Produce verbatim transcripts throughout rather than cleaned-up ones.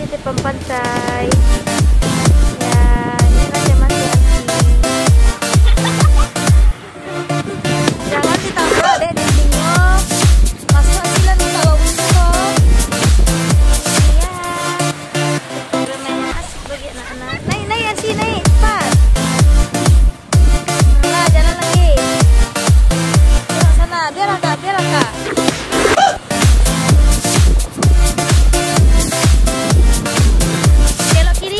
Depan pantai. Ya, inilah tema siang. Jangan ditabrak deh dindingnya. Masuk sila minta bau musuh. Iya. Bermain asik bagi anak-anak. Naik, naik, Ansi, naik. Cepat. Nah, jalan lagi. Belok sana. Biarlah, Kak. Biarlah, Kak. Belok kiri.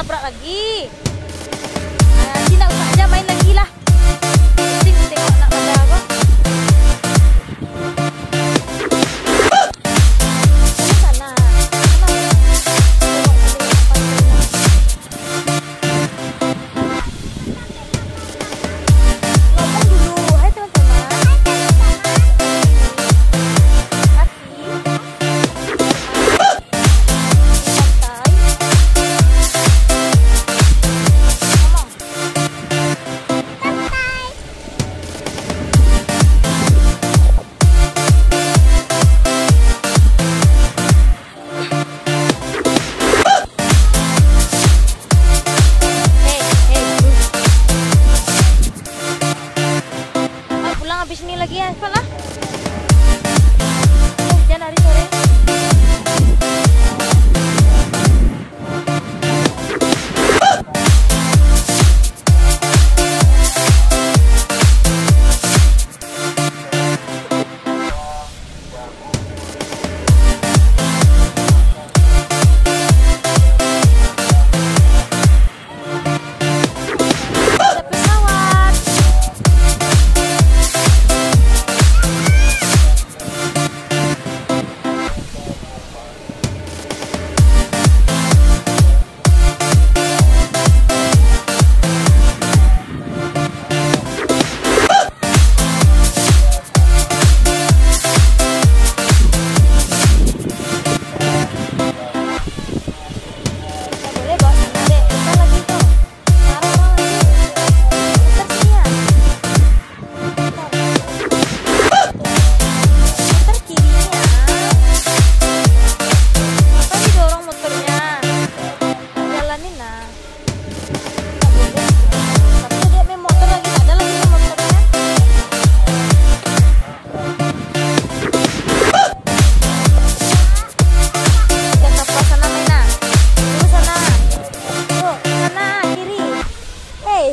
Prak lagi. Ah, Arsi ndak usah aja main lagi lah. Pusing tengok anak bada ko. Sana, sana. Sana, sana. Tengok, tengok, tengok. Ngomong dulu, hai teman-teman. Arsi. Ah, pulang habis ni lagi ya, cepatlah. Eh, hujan hari sore. Pesawat. Nggak boleh bawa sana, Dek. Putar lagi tuh. Sekarang orang lagi putar sini ya. Putar. Putar kiri ya. Apa didorong motornya? Jalanin lah. Nggak boleh. Tapi dia main motor lagi, ada lagi main motornya. Jangan lupa sana main, nah. Dulu sana. Yuk, sana, kiri. Hei,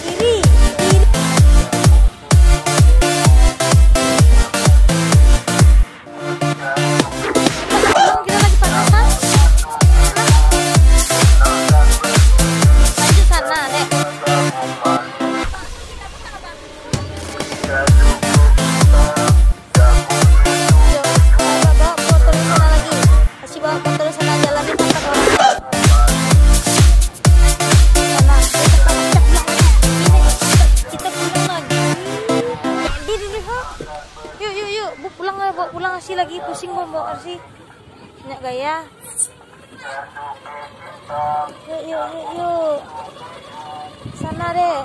kiri, kiri. Kita lagi panas, kan? Lanjut sana, Dek. Yo, bawa, bawa motor di sana lagi. Kasih bawa motor di sana, jalanin empat orang. Sana, kita pulang lagi. Ini, kita pulang lagi. Di, di, di, ha. Yuk, yuk, yuk. Bu, pulang lah, bawa pulang Arsi lagi. Pusing, bawa, bawa Arsi. Banyak gaya. Yuk, yuk, yuk, yuk. Sana, Dek.